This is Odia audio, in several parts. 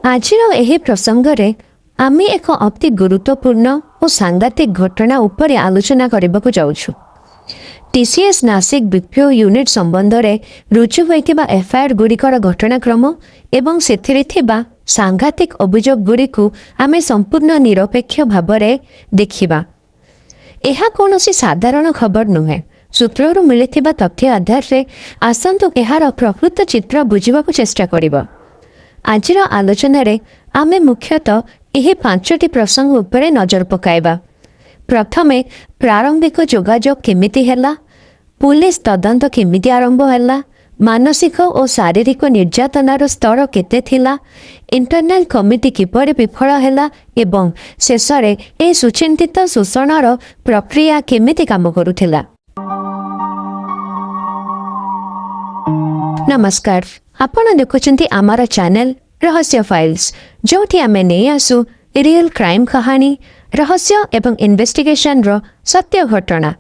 ଆଜିର ଏହି ପ୍ରସଙ୍ଗରେ ଆମେ ଏକ ଅତି ଗୁରୁତ୍ୱପୂର୍ଣ୍ଣ ଓ ସାଂଘାତିକ ଘଟଣା ଉପରେ ଆଲୋଚନା କରିବାକୁ ଯାଉଛୁ। ଟିସିଏସ୍ ନାସିକ ବିପିଓ ୟୁନିଟ୍ ସମ୍ବନ୍ଧରେ ରୁଜୁ ହୋଇଥିବା ଏଫଆଇଆର୍ ଗୁଡ଼ିକର ଘଟଣାକ୍ରମ ଏବଂ ସେଥିରେ ଥିବା ସାଂଘାତିକ ଅଭିଯୋଗଗୁଡ଼ିକୁ ଆମେ ସମ୍ପୂର୍ଣ୍ଣ ନିରପେକ୍ଷ ଭାବରେ ଦେଖିବା। ଏହା କୌଣସି ସାଧାରଣ ଖବର ନୁହେଁ। ସୂତ୍ରରୁ ମିଳିଥିବା ତଥ୍ୟ ଆଧାରରେ ଆସନ୍ତୁ ଏହାର ପ୍ରକୃତ ଚିତ୍ର ବୁଝିବାକୁ ଚେଷ୍ଟା କରିବା। ଆଜିର ଆଲୋଚନାରେ ଆମେ ମୁଖ୍ୟତଃ ଏହି ପାଞ୍ଚଟି ପ୍ରସଙ୍ଗ ଉପରେ ନଜର ପକାଇବା। ପ୍ରଥମେ, ପ୍ରାରମ୍ଭିକ ଯୋଗାଯୋଗ କେମିତି ହେଲା? ପୁଲିସ ତଦନ୍ତ କେମିତି ଆରମ୍ଭ ହେଲା? ମାନସିକ ଓ ଶାରୀରିକ ନିର୍ଯାତନାର ସ୍ତର କେତେ ଥିଲା? ଇଣ୍ଟରନାଲ କମିଟି କିପରି ବିଫଳ ହେଲା ଏବଂ ଶେଷରେ ଏହି ସୁଚିନ୍ତିତ ଶୋଷଣର ପ୍ରକ୍ରିୟା କେମିତି କାମ କରୁଥିଲା? ନମସ୍କାର, ଆପଣ ଦେଖୁଛନ୍ତି ଆମର ଚ୍ୟାନେଲ ରହସ୍ୟ ଫାଇଲ୍ସ, ଯେଉଁଠି ଆମେ ନେଇ ଆସୁ ରିଏଲ୍ କ୍ରାଇମ୍ କାହାଣୀ, ରହସ୍ୟ ଏବଂ ଇନଭେଷ୍ଟିଗେସନର ସତ୍ୟ ଘଟଣା।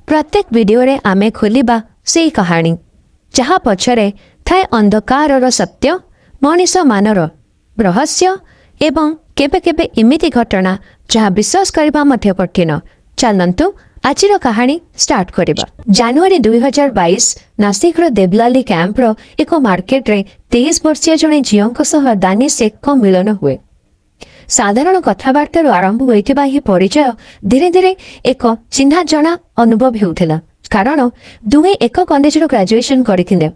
ପ୍ରତ୍ୟେକ ଭିଡ଼ିଓରେ ଆମେ ଖୋଲିବା ସେଇ କାହାଣୀ ଯାହା ପଛରେ ଥାଏ ଅନ୍ଧକାରର ସତ୍ୟ, ମଣିଷ ମାନର ରହସ୍ୟ ଏବଂ କେବେ କେବେ ଏମିତି ଘଟଣା ଯାହା ବିଶ୍ୱାସ କରିବା ମଧ୍ୟ କଠିନ। ଚାଲନ୍ତୁ, ଆଜିର କାହାଣୀ ଷ୍ଟାର୍ଟ କରିବା। ଜାନୁଆରୀ 2022, ନାସିକର ଦେବଲାଲି କ୍ୟାମ୍ପର ଏକ ମାର୍କେଟରେ 23 ବର୍ଷୀୟ ଜଣେ ଝିଅଙ୍କ ସହ ଦାନିଶ ଶେଖଙ୍କ ମିଳନ ହୁଏ। ସାଧାରଣ କଥାବାର୍ତ୍ତାରୁ ଆରମ୍ଭ ହୋଇଥିବା ଏହି ପରିଚୟ ଧୀରେ ଧୀରେ ଏକ ଚିହ୍ନା ଜଣା ଅନୁଭବ ହେଉଥିଲା, କାରଣ ଦୁହେଁ ଏକ କଲେଜରୁ ଗ୍ରାଜୁଏସନ କରିଥିଲେ।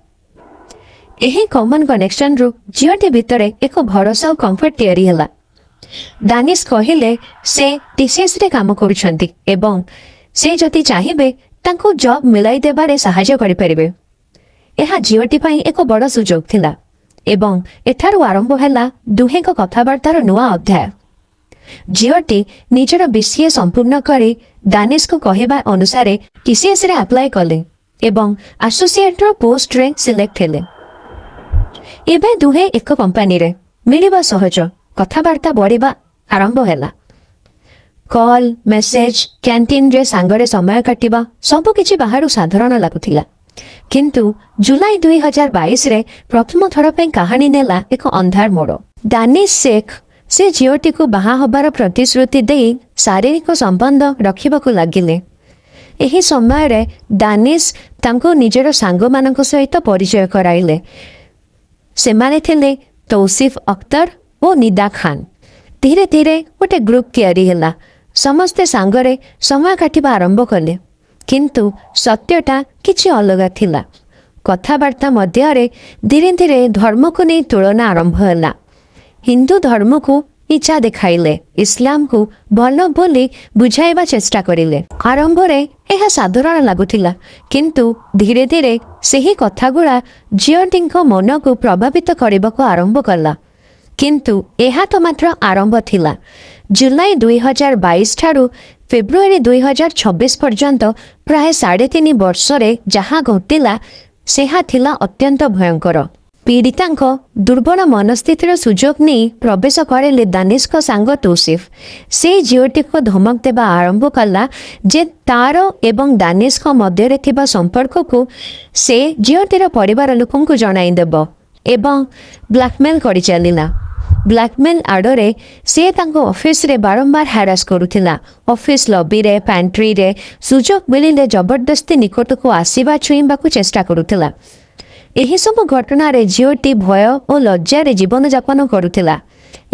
ଏହି କମନ କନେକ୍ସନରୁ ଝିଅଟି ଭିତରେ ଏକ ଭରସା ଓ କମ୍ଫର୍ଟ ତିଆରି ହେଲା। ଦାନିଶ କହିଲେ ସେ ଟିସିଏସ୍ରେ କାମ କରୁଛନ୍ତି ଏବଂ ସେ ଯଦି ଚାହିଁବେ ତାଙ୍କୁ ଜବ୍ ମିଳାଇ ଦେବାରେ ସାହାଯ୍ୟ କରିପାରିବେ। ଏହା ଝିଅଟି ପାଇଁ ଏକ ବଡ଼ ସୁଯୋଗ ଥିଲା ଏବଂ ଏଠାରୁ ଆରମ୍ଭ ହେଲା ଦୁହେଁଙ୍କ କଥାବାର୍ତ୍ତାର ନୂଆ ଅଧ୍ୟାୟ। ଝିଅଟି ନିଜର ବିସିଏ ସମ୍ପୂର୍ଣ୍ଣ କରି ଦାନିଶଙ୍କୁ କହିବା ଅନୁସାରେ ଟିସିଏସ୍ରେ ଆପ୍ଲାଏ କଲେ ଏବଂ ଆସୋସିଏଟ୍ର ପୋଷ୍ଟରେ ସିଲେକ୍ଟ ହେଲେ। ଏବେ ଦୁହେଁ ଏକ କମ୍ପାନୀରେ, ମିଳିବା ସହଜ, କଥାବାର୍ତ୍ତା ବଢ଼ିବା ଆରମ୍ଭ ହେଲା। କଲ୍, ମେସେଜ, କ୍ୟାଣ୍ଟିନରେ ସାଙ୍ଗରେ ସମୟ କାଟିବା, ସବୁକିଛି ବାହାରୁ ସାଧାରଣ ଲାଗୁଥିଲା। କିନ୍ତୁ ଜୁଲାଇ 2022ରେ ପ୍ରଥମ ଥର ପାଇଁ କାହାଣୀ ନେଲା ଏକ ଅନ୍ଧାର ମୋଡ଼। ଦାନିଶ ଶେଖ ସେ ଝିଅଟିକୁ ବାହା ହେବାର ପ୍ରତିଶ୍ରୁତି ଦେଇ ଶାରୀରିକ ସମ୍ବନ୍ଧ ରଖିବାକୁ ଲାଗିଲେ। ଏହି ସମୟରେ ଦାନିଶ ତାଙ୍କୁ ନିଜର ସାଙ୍ଗମାନଙ୍କ ସହିତ ପରିଚୟ କରାଇଲେ। ସେମାନେ ଥିଲେ ତୌସିଫ ଅକ୍ତର ଓ ନିଦା ଖାନ। ଧୀରେ ଧୀରେ ଗୋଟେ ଗ୍ରୁପ୍ ତିଆରି ହେଲା। ସମସ୍ତେ ସାଙ୍ଗରେ ସମୟ କାଟିବା ଆରମ୍ଭ କଲେ। କିନ୍ତୁ ସତ୍ୟଟା କିଛି ଅଲଗା ଥିଲା। କଥାବାର୍ତ୍ତା ମଧ୍ୟରେ ଧୀରେ ଧୀରେ ଧର୍ମକୁ ନେଇ ତୁଳନା ଆରମ୍ଭ ହେଲା। ହିନ୍ଦୁ ଧର୍ମକୁ ନିଚା ଦେଖାଇଲେ, ଇସଲାମକୁ ଭଲ ବୋଲି ବୁଝାଇବା ଚେଷ୍ଟା କରିଲେ। ଆରମ୍ଭରେ ଏହା ସାଧାରଣ ଲାଗୁଥିଲା, କିନ୍ତୁ ଧୀରେ ଧୀରେ ସେହି କଥାଗୁଡ଼ା ଝିଅଟିଙ୍କ ମନକୁ ପ୍ରଭାବିତ କରିବାକୁ ଆରମ୍ଭ କଲା। କିନ୍ତୁ ଏହା ତ ମାତ୍ର ଆରମ୍ଭ ଥିଲା। ଜୁଲାଇ 2022 ଠାରୁ ଫେବୃଆରୀ 2026 ପର୍ଯ୍ୟନ୍ତ ପ୍ରାୟ 3.5 ବର୍ଷରେ ଯାହା ଘଟିଲା, ସେହା ଥିଲା ଅତ୍ୟନ୍ତ ଭୟଙ୍କର। ପୀଡ଼ିତାଙ୍କ ଦୁର୍ବଳ ମନସ୍ଥିତିର ସୁଯୋଗ ନେଇ ପ୍ରବେଶ କରିଲେ ଦାନିଶଙ୍କ ସାଙ୍ଗ ତୌସିଫ। ସେ ଝିଅଟିକୁ ଧମକ ଦେବା ଆରମ୍ଭ କଲା ଯେ ତାର ଏବଂ ଦାନିଶଙ୍କ ମଧ୍ୟରେ ଥିବା ସମ୍ପର୍କକୁ ସେ ଝିଅଟିର ପରିବାର ଲୋକଙ୍କୁ ଜଣାଇଦେବ ଏବଂ ବ୍ଲାକମେଲ କରିଚାଲିଲା। ବ୍ଲାକମେଲ ଆଡ଼ରେ ସେ ତାଙ୍କ ଅଫିସରେ ବାରମ୍ବାର ହାରାସ କରୁଥିଲା। ଅଫିସ ଲବିରେ, ପ୍ୟାଣ୍ଟ୍ରିରେ ସୁଯୋଗ ମିଳିଲେ ଜବରଦସ୍ତି ନିକଟକୁ ଆସିବା, ଛୁଇଁବାକୁ ଚେଷ୍ଟା କରୁଥିଲା। ଏହିସବୁ ଘଟଣାରେ ଝିଅଟି ଭୟ ଓ ଲଜ୍ଜାରେ ଜୀବନଯାପନ କରୁଥିଲା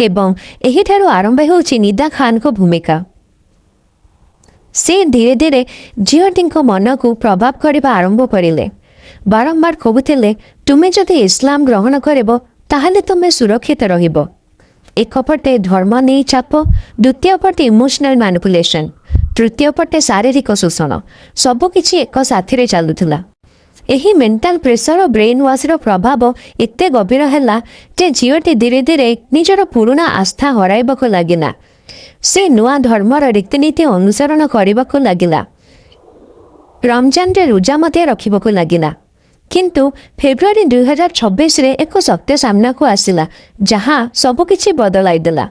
ଏବଂ ଏହିଠାରୁ ଆରମ୍ଭ ହେଉଛି ନିଦା ଖାନଙ୍କ ଭୂମିକା। ସେ ଧୀରେ ଧୀରେ ଝିଅଟିଙ୍କ ମନକୁ ପ୍ରଭାବ କରିବା ଆରମ୍ଭ କରିଲେ। ବାରମ୍ବାର କହୁଥିଲେ, ତୁମେ ଯଦି ଇସଲାମ ଗ୍ରହଣ କରିବ, ତାହେଲେ ତୁମେ ସୁରକ୍ଷିତ ରହିବ। ଏକପଟେ ଧର୍ମ ନେଇ ଚାପ, ଦ୍ୱିତୀୟ ପଟେ ଇମୋସନାଲ ମ୍ୟାନିପୁଲେସନ, ତୃତୀୟ ପଟେ ଶାରୀରିକ ଶୋଷଣ, ସବୁକିଛି ଏକ ସାଥିରେ ଚାଲୁଥିଲା। ଏହି ମେଣ୍ଟାଲ ପ୍ରେସର ଓ ବ୍ରେନ୍ ୱାଶର ପ୍ରଭାବ ଏତେ ଗଭୀର ହେଲା ଯେ ଝିଅଟି ଧୀରେ ଧୀରେ ନିଜର ପୁରୁଣା ଆସ୍ଥା ହରାଇବାକୁ ଲାଗିଲା। ସେ ନୂଆ ଧର୍ମର ରୀତିନୀତି ଅନୁସରଣ କରିବାକୁ ଲାଗିଲା। ରମଜାନରେ ରୋଜା ମଧ୍ୟ ରଖିବାକୁ ଲାଗିଲା। କିନ୍ତୁ ଫେବୃଆରୀ 2026ରେ ଏକ ସତ୍ୟ ସାମ୍ନାକୁ ଆସିଲା, ଯାହା ସବୁକିଛି ବଦଳାଇଦେଲା।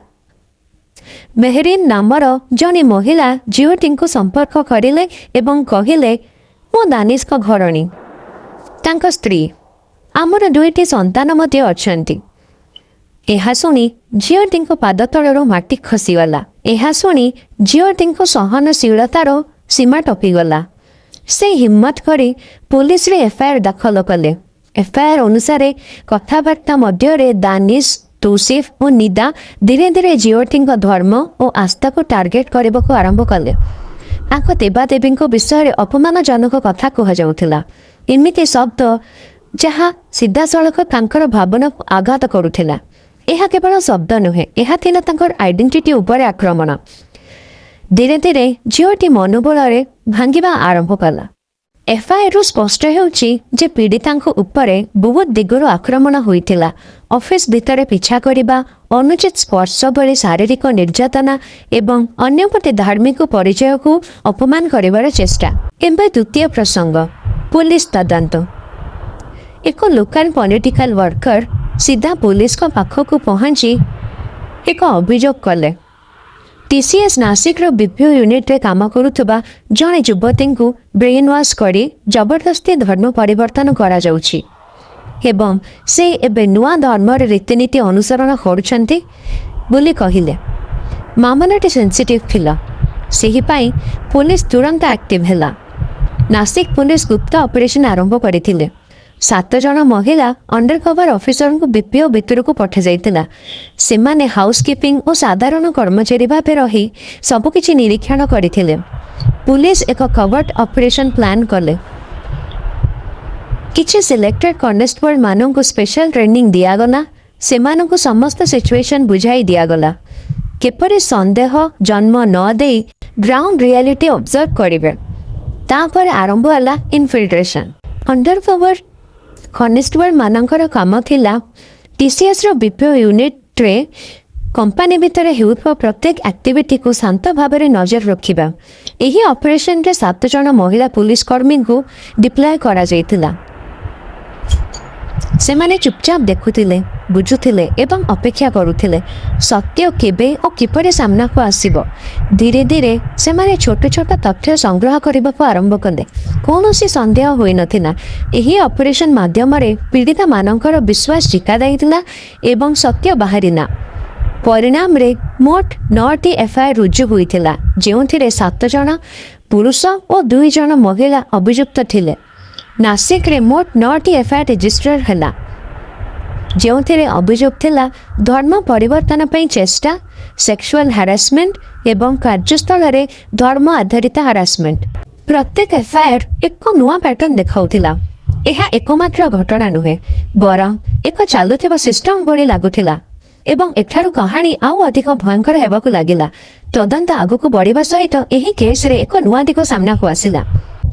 ମେହରିନ ନାମର ଜଣେ ମହିଳା ଝିଅଟିଙ୍କୁ ସମ୍ପର୍କ କରିଲେ ଏବଂ କହିଲେ, ମୁଁ ଦାନିଶଙ୍କ ଘରଣୀ, ତାଙ୍କ ସ୍ତ୍ରୀ। ଆମର ଦୁଇଟି ସନ୍ତାନ ମଧ୍ୟ ଅଛନ୍ତି। ଏହା ଶୁଣି ଝିଅଟିଙ୍କ ପାଦ ତଳରୁ ମାଟି ଖସିଗଲା। ଏହା ଶୁଣି ଝିଅଟିଙ୍କ ସହନଶୀଳତାର ସୀମା ଟପିଗଲା। ସେ ହିମ୍ମତ କରି ପୋଲିସରେ ଏଫଆଇଆର ଦାଖଲ କଲେ। ଏଫଆଇଆର ଅନୁସାରେ, କଥାବାର୍ତ୍ତା ମଧ୍ୟରେ ଦାନିଶ, ତୌସିଫ ଓ ନିଦା ଧୀରେ ଧୀରେ ଝିଅଟିଙ୍କ ଧର୍ମ ଓ ଆସ୍ଥାକୁ ଟାର୍ଗେଟ କରିବାକୁ ଆରମ୍ଭ କଲେ। ତାଙ୍କ ଦେବାଦେବୀଙ୍କ ବିଷୟରେ ଅପମାନଜନକ କଥା କୁହାଯାଉଥିଲା, ଏମିତି ଶବ୍ଦ ଯାହା ସିଧାସଳଖ ତାଙ୍କର ଭାବନାକୁ ଆଘାତ କରୁଥିଲା। ଏହା କେବଳ ଶବ୍ଦ ନୁହେଁ, ଏହା ଥିଲା ତାଙ୍କର ଆଇଡେଣ୍ଟିଟି ଉପରେ ଆକ୍ରମଣ। ଧୀରେ ଧୀରେ ଝିଅଟି ମନୋବଳରେ ଭାଙ୍ଗିବା ଆରମ୍ଭ କଲା। ଏଫଆଇଆରରୁ ସ୍ପଷ୍ଟ ହେଉଛି ଯେ ପୀଡ଼ିତାଙ୍କ ଉପରେ ବହୁତ ଦିଗରୁ ଆକ୍ରମଣ ହୋଇଥିଲା: ଅଫିସ ଭିତରେ ପିଛା କରିବା, ଅନୁଚିତ ସ୍ପର୍ଶ ଭଳି ଶାରୀରିକ ନିର୍ଯାତନା ଏବଂ ଅନ୍ୟପଟେ ଧାର୍ମିକ ପରିଚୟକୁ ଅପମାନ କରିବାର ଚେଷ୍ଟା। ଏବେ ଦ୍ୱିତୀୟ ପ୍ରସଙ୍ଗ, ପୋଲିସ ତଦନ୍ତ। ଏକ ଲୋକାଲ ପଲିଟିକାଲ ୱାର୍କର ସିଧା ପୋଲିସଙ୍କ ପାଖକୁ ପହଞ୍ଚି ଏକ ଅଭିଯୋଗ କଲେ। ଟିସିଏସ୍ ନାସିକର ବିପିଓ ୟୁନିଟ୍ରେ କାମ କରୁଥିବା ଜଣେ ଯୁବତୀଙ୍କୁ ବ୍ରେନ୍ ୱାଶ୍ କରି ଜବରଦସ୍ତି ଧର୍ମ ପରିବର୍ତ୍ତନ କରାଯାଉଛି ଏବଂ ସେ ଏବେ ନୂଆ ଧର୍ମର ରୀତିନୀତି ଅନୁସରଣ କରୁଛନ୍ତି ବୋଲି କହିଲେ। ମାମଲାଟି ସେନ୍ସିଟିଭ୍ ଥିଲା, ସେହିପାଇଁ ପୋଲିସ ତୁରନ୍ତ ଆକ୍ଟିଭ୍ ହେଲା। ନାସିକ ପୋଲିସ ଗୁପ୍ତ ଅପରେସନ୍ ଆରମ୍ଭ କରିଥିଲେ। ସାତ ଜଣ ମହିଳା ଅଣ୍ଡରକଭର ଅଫିସରଙ୍କୁ ବିପିଓ ଭିତରକୁ ପଠାଯାଇଥିଲା। ସେମାନେ ହାଉସକିପିଂ ଓ ସାଧାରଣ କର୍ମଚାରୀ ଭାବେ ରହି ସବୁକିଛି ନିରୀକ୍ଷଣ କରିଥିଲେ। ପୁଲିସ ଏକ କଭର୍ଟ ଅପରେସନ୍ ପ୍ଲାନ୍ କଲେ। କିଛି ସିଲେକ୍ଟେଡ୍ କନେଷ୍ଟବଳମାନଙ୍କୁ ସ୍ପେଶାଲ ଟ୍ରେନିଂ ଦିଆଗଲା। ସେମାନଙ୍କୁ ସମସ୍ତ ସିଚୁଏସନ୍ ବୁଝାଇ ଦିଆଗଲା, କିପରି ସନ୍ଦେହ ଜନ୍ମ ନ ଦେଇ ଗ୍ରାଉଣ୍ଡ ରିଆଲିଟି ଅବଜର୍ଭ କରିବେ। ତାପରେ ଆରମ୍ଭ ହେଲା ଇନଫିଲ୍ଟ୍ରେସନ୍। ଅଣ୍ଡରକଭର କନେଷ୍ଟବଳମାନଙ୍କର କାମ ଥିଲା ଟିସିଏସ୍ର ବିପିଓ ୟୁନିଟ୍ରେ କମ୍ପାନୀ ଭିତରେ ହେଉଥିବା ପ୍ରତ୍ୟେକ ଆକ୍ଟିଭିଟିକୁ ଶାନ୍ତ ଭାବରେ ନଜର ରଖିବା। ଏହି ଅପରେସନରେ ସାତ ଜଣ ମହିଳା ପୁଲିସ କର୍ମୀଙ୍କୁ ଡିପ୍ଲୟ କରାଯାଇଥିଲା। ସେମାନେ ଚୁପଚାପ ଦେଖୁଥିଲେ, ବୁଝୁଥିଲେ ଏବଂ ଅପେକ୍ଷା କରୁଥିଲେ, ସତ୍ୟ କେବେ ଓ କିପରି ସାମ୍ନାକୁ ଆସିବ। ଧୀରେ ଧୀରେ ସେମାନେ ଛୋଟ ଛୋଟ ତଥ୍ୟ ସଂଗ୍ରହ କରିବାକୁ ଆରମ୍ଭ କଲେ। କୌଣସି ସନ୍ଦେହ ହୋଇନଥିଲା। ଏହି ଅପରେସନ୍ ମାଧ୍ୟମରେ ପୀଡ଼ିତାମାନଙ୍କର ବିଶ୍ୱାସ ଜିତାଯାଇଥିଲା ଏବଂ ସତ୍ୟ ବାହାରିଲା। ପରିଣାମରେ ମୋଟ ନଅଟି ଏଫଆଇଆର ରୁଜୁ ହୋଇଥିଲା, ଯେଉଁଥିରେ ସାତ ଜଣ ପୁରୁଷ ଓ ଦୁଇ ଜଣ ମହିଳା ଅଭିଯୁକ୍ତ ଥିଲେ। ନାସିକରେ ମୋଟ ନଅଟି ଏଫଆଇଆର ରେଜିଷ୍ଟର ହେଲା, ଯେଉଁଥିରେ ଅଭିଯୋଗ ଥିଲା ଧର୍ମ ପରିବର୍ତ୍ତନ ପାଇଁ ଚେଷ୍ଟା, ସେକ୍ସୁଆଲ ହାରାସମେଣ୍ଟ ଏବଂ କାର୍ଯ୍ୟସ୍ଥଳରେ ଧର୍ମ ଆଧାରିତ ହାରାସମେଣ୍ଟ। ପ୍ରତ୍ୟେକ ଏଫଆଇଆର ଏକ ନୂଆ ପ୍ୟାଟର୍ନ ଦେଖାଉଥିଲା। ଏହା ଏକମାତ୍ର ଘଟଣା ନୁହେଁ, ବରଂ ଏକ ଚାଲୁଥିବା ସିଷ୍ଟମ ଭଳି ଲାଗୁଥିଲା। ଏବଂ ଏଠାରୁ କାହାଣୀ ଆଉ ଅଧିକ ଭୟଙ୍କର ହେବାକୁ ଲାଗିଲା। ତଦନ୍ତ ଆଗକୁ ବଢ଼ିବା ସହିତ ଏହି କେସ୍ରେ ଏକ ନୂଆ ଦିଗ ସାମ୍ନାକୁ ଆସିଲା।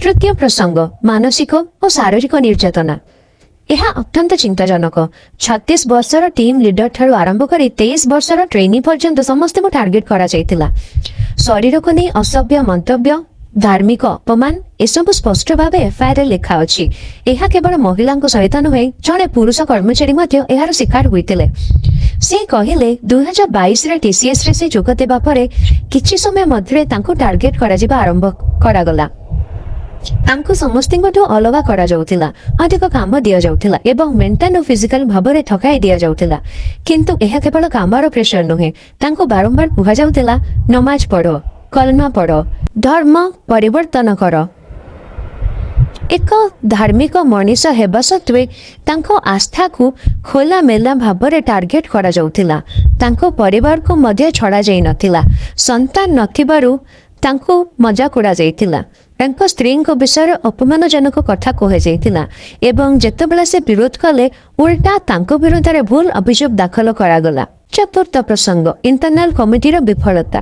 ତୃତୀୟ ପ୍ରସଙ୍ଗ, ମାନସିକ ଓ ଶାରୀରିକ ନିର୍ଯାତନା। ଏହା ଅତ୍ୟନ୍ତ ଚିନ୍ତାଜନକ। 36 ବର୍ଷର ଟିମ୍ ଲିଡର ଠାରୁ ଆରମ୍ଭ କରି 23 ବର୍ଷର ଟ୍ରେନି ପର୍ଯ୍ୟନ୍ତ ସମସ୍ତଙ୍କୁ ଟାର୍ଗେଟ କରାଯାଇଥିଲା। ଶରୀରକୁ ନେଇ ଅସଭ୍ୟ ମନ୍ତବ୍ୟ, ଧାର୍ମିକ ଅପମାନ, ଏସବୁ ସ୍ପଷ୍ଟ ଭାବେ ଏଫଆଇଆରରେ ଲେଖା ଅଛି। ଏହା କେବଳ ମହିଳାଙ୍କ ସହିତ ନୁହେଁ, ଜଣେ ପୁରୁଷ କର୍ମଚାରୀ ମଧ୍ୟ ଏହାର ଶିକାର ହୋଇଥିଲେ। ସେ କହିଲେ, 2022ରେ ଟିସିଏସ୍ରେ ସେ ଯୋଗ ଦେବା ପରେ କିଛି ସମୟ ମଧ୍ୟରେ ତାଙ୍କୁ ଟାର୍ଗେଟ କରାଯିବା ଆରମ୍ଭ କରାଗଲା। ତାଙ୍କୁ ସମସ୍ତଙ୍କଠୁ ଅଲଗା କରାଯାଉଥିଲା, ଅଧିକ କାମ ଦିଆଯାଉଥିଲା ଏବଂ ମେଣ୍ଟାଲ ଓ ଫିଜିକାଲ ଭାବରେ ଥକାଇ ଦିଆଯାଉଥିଲା। କିନ୍ତୁ ଏହା କେବଳ କାମର ପ୍ରେସର ନୁହେଁ। ତାଙ୍କୁ ବାରମ୍ବାର କୁହାଯାଉଥିଲା, ନମାଜ ପଢ଼, କଲମା ପଢ଼, ଧର୍ମ ପରିବର୍ତ୍ତନ କର। ଏକ ଧାର୍ମିକ ମଣିଷ ହେବା ସତ୍ତ୍ୱେ ତାଙ୍କ ଆସ୍ଥାକୁ ଖୋଲାମେଲା ଭାବରେ ଟାର୍ଗେଟ କରାଯାଉଥିଲା। ତାଙ୍କ ପରିବାରକୁ ମଧ୍ୟ ଛଡ଼ାଯାଇନଥିଲା। ସନ୍ତାନ ନଥିବାରୁ ତାଙ୍କୁ ମଜାକ ଉଡ଼ାଯାଇଥିଲା। ତାଙ୍କ ସ୍ତ୍ରୀଙ୍କ ବିଷୟରେ ଅପମାନଜନକ କଥା କୁହାଯାଇଥିଲା ଏବଂ ଯେତେବେଳେ ସେ ବିରୋଧ କଲେ, ଉଲ୍ଟା ତାଙ୍କ ବିରୁଦ୍ଧରେ ଭୁଲ ଅଭିଯୋଗ ଦାଖଲ କରାଗଲା। ଚତୁର୍ଥ ପ୍ରସଙ୍ଗ, ଇଣ୍ଟରନାଲ କମିଟିର ବିଫଳତା।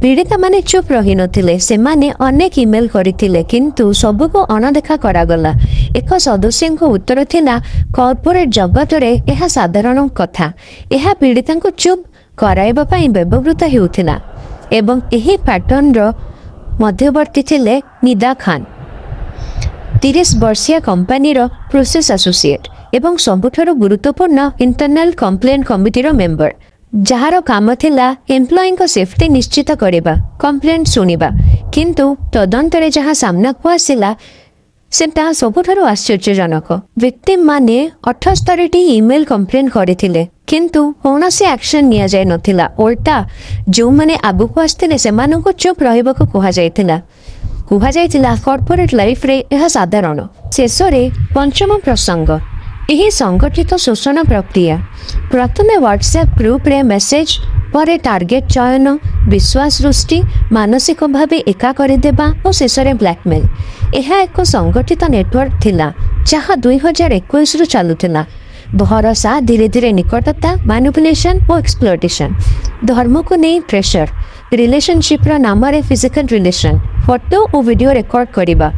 ପୀଡ଼ିତାମାନେ ଚୁପ୍ ରହିନଥିଲେ। ସେମାନେ ଅନେକ ଇମେଲ କରିଥିଲେ, କିନ୍ତୁ ସବୁକୁ ଅଣଦେଖା କରାଗଲା। ଏକ ସଦସ୍ୟଙ୍କ ଉତ୍ତର ଥିଲା, କର୍ପୋରେଟ ଜଗତରେ ଏହା ସାଧାରଣ କଥା। ଏହା ପୀଡ଼ିତାଙ୍କୁ ଚୁପ୍ କରାଇବା ପାଇଁ ବ୍ୟବହୃତ ହେଉଥିଲା। ଏବଂ ଏହି ପ୍ୟାଟର୍ନର ମଧ୍ୟବର୍ତ୍ତୀ ଥିଲେ ନିଦା ଖାନ୍, 30 ବର୍ଷିଆ କମ୍ପାନୀର ପ୍ରୋସେସ୍ ଆସୋସିଏଟ୍ ଏବଂ ସବୁଠାରୁ ଗୁରୁତ୍ୱପୂର୍ଣ୍ଣ ଇଣ୍ଟରନାଲ କମ୍ପ୍ଲେନ୍ କମିଟିର ମେମ୍ବର, ଯାହାର କାମ ଥିଲା ଏମ୍ପ୍ଲୟିଙ୍କ ସେଫ୍ଟି ନିଶ୍ଚିତ କରିବା, କମ୍ପ୍ଲେନ୍ ଶୁଣିବା। କିନ୍ତୁ ତଦନ୍ତରେ ଯାହା ସାମ୍ନାକୁ ଆସିଲା, ସେଟା ସବୁଠାରୁ ଆଶ୍ଚର୍ଯ୍ୟଜନକ। ଭିକ୍ଟିମ୍ ମାନେ 78ଟି ଇମେଲ କମ୍ପ୍ଲେନ୍ କରିଥିଲେ। କିନ୍ତୁ କୌଣସି ଆକ୍ସନ୍ ନିଆଯାଇ ନଥିଲା। ଓଲଟା ଯେଉଁମାନେ ଆଗକୁ ଆସିଥିଲେ, ସେମାନଙ୍କୁ ଚୁପ୍ ରହିବାକୁ କୁହାଯାଇଥିଲା। କୁହାଯାଇଥିଲା, କର୍ପୋରେଟ୍ ଲାଇଫରେ ଏହା ସାଧାରଣ। ଶେଷରେ ପଞ୍ଚମ ପ୍ରସଙ୍ଗ, ଏହି ସଂଗଠିତ ଶୋଷଣ ପ୍ରକ୍ରିୟା। ପ୍ରଥମେ ହ୍ୱାଟ୍ସଆପ୍ ଗ୍ରୁପରେ ମେସେଜ, ପରେ ଟାର୍ଗେଟ୍ ଚୟନ, ବିଶ୍ୱାସ ସୃଷ୍ଟି, ମାନସିକ ଭାବେ ଏକା କରିଦେବା ଓ ଶେଷରେ ବ୍ଲାକମେଲ୍। ଏହା ଏକ ସଂଗଠିତ ନେଟୱାର୍କ ଥିଲା, ଯାହା 2021ରୁ ଚାଲୁଥିଲା। ଭରସା, ଧୀରେ ଧୀରେ ନିକଟତା, ମାନୁପୁଲେସନ୍ ଓ ଏକ୍ସପ୍ଲୋଟେସନ୍, ଧର୍ମକୁ ନେଇ ପ୍ରେସର, ରିଲେସନସିପ୍ର ନାମରେ ଫିଜିକାଲ ରିଲେସନ୍, ଫଟୋ ଓ ଭିଡ଼ିଓ ରେକର୍ଡ କରିବା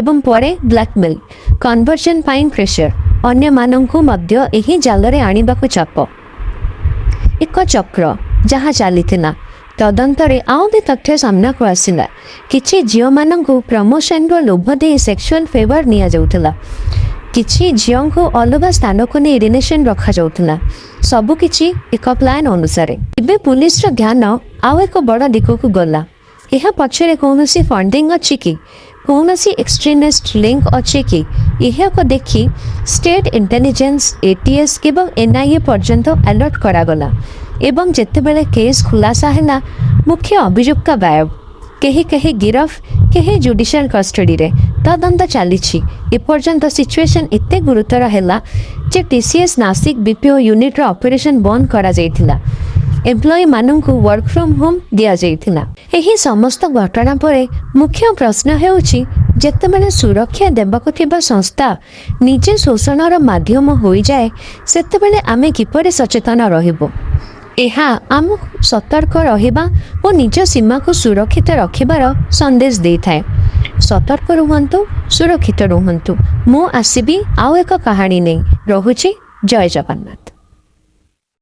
ଏବଂ ପରେ ବ୍ଲାକମେଲ୍, କନଭର୍ସନ୍ ପାଇଁ ପ୍ରେସର, ଅନ୍ୟମାନଙ୍କୁ ମଧ୍ୟ ଏହି ଜାଲରେ ଆଣିବାକୁ ଚାପ। ଏକ ଚକ୍ର ଯାହା ଚାଲିଥିଲା। ତଦନ୍ତରେ ଆଉ ବି ତଥ୍ୟ ସାମ୍ନାକୁ ଆସିଲା। କିଛି ଝିଅମାନଙ୍କୁ ପ୍ରମୋସନର ଲୋଭ ଦେଇ ସେକ୍ସୁଆଲ ଫେଭର ନିଆଯାଉଥିଲା। କିଛି ଝିଅଙ୍କୁ ଅଲଗା ସ୍ଥାନକୁ ନେଇ ରିଲେସନ୍ ରଖାଯାଉଥିଲା। ସବୁକିଛି ଏକ ପ୍ଲାନ୍ ଅନୁସାରେ। ଏବେ ପୁଲିସର ଧ୍ୟାନ ଆଉ ଏକ ବଡ଼ ଦିଗକୁ ଗଲା। ଏହା ପଛରେ କୌଣସି ଫଣ୍ଡିଂ ଅଛି କି? କୌଣସି ଏକ୍ସଟ୍ରିମିଷ୍ଟ ଲିଙ୍କ ଅଛି କି? ଏହାକୁ ଦେଖି ଷ୍ଟେଟ୍ ଇଣ୍ଟେଲିଜେନ୍ସ, ଏଟିଏସ୍ ଏବଂ ଏନ୍ଆଇଏ ପର୍ଯ୍ୟନ୍ତ ଆଲର୍ଟ କରାଗଲା ଏବଂ ଯେତେବେଳେ କେସ୍ ଖୁଲାସା ହେଲା, ମୁଖ୍ୟ ଅଭିଯୁକ୍ତ ଗାୟବ। କେହି କେହି ଗିରଫ, କେହି ଜୁଡ଼ିସିଆଲ କଷ୍ଟଡିରେ। ତଦନ୍ତ ଚାଲିଛି। ଏପର୍ଯ୍ୟନ୍ତ ସିଚୁଏସନ୍ ଏତେ ଗୁରୁତର ହେଲା ଯେ ଟିସିଏସ୍ ନାସିକ ବିପିଓ ୟୁନିଟ୍ର ଅପରେସନ୍ ବନ୍ଦ କରାଯାଇଥିଲା। ଏମ୍ପ୍ଲୟିମାନଙ୍କୁ ୱାର୍କ ଫ୍ରମ୍ ହୋମ୍ ଦିଆଯାଇଥିଲା। ଏହି ସମସ୍ତ ଘଟଣା ପରେ ମୁଖ୍ୟ ପ୍ରଶ୍ନ ହେଉଛି, ଯେତେବେଳେ ସୁରକ୍ଷା ଦେବାକୁ ଥିବା ସଂସ୍ଥା ନିଜେ ଶୋଷଣର ମାଧ୍ୟମ ହୋଇଯାଏ, ସେତେବେଳେ ଆମେ କିପରି ସଚେତନ ରହିବୁ? ଏହା ଆମକୁ ସତର୍କ ରହିବା ଓ ନିଜ ସୀମାକୁ ସୁରକ୍ଷିତ ରଖିବାର ସନ୍ଦେଶ ଦେଇଥାଏ। ସତର୍କ ରୁହନ୍ତୁ, ସୁରକ୍ଷିତ ରୁହନ୍ତୁ। ମୁଁ ଆସିବି ଆଉ ଏକ କାହାଣୀ ନେଇ। ରହୁଛି, ଜୟ ଜଗନ୍ନାଥ।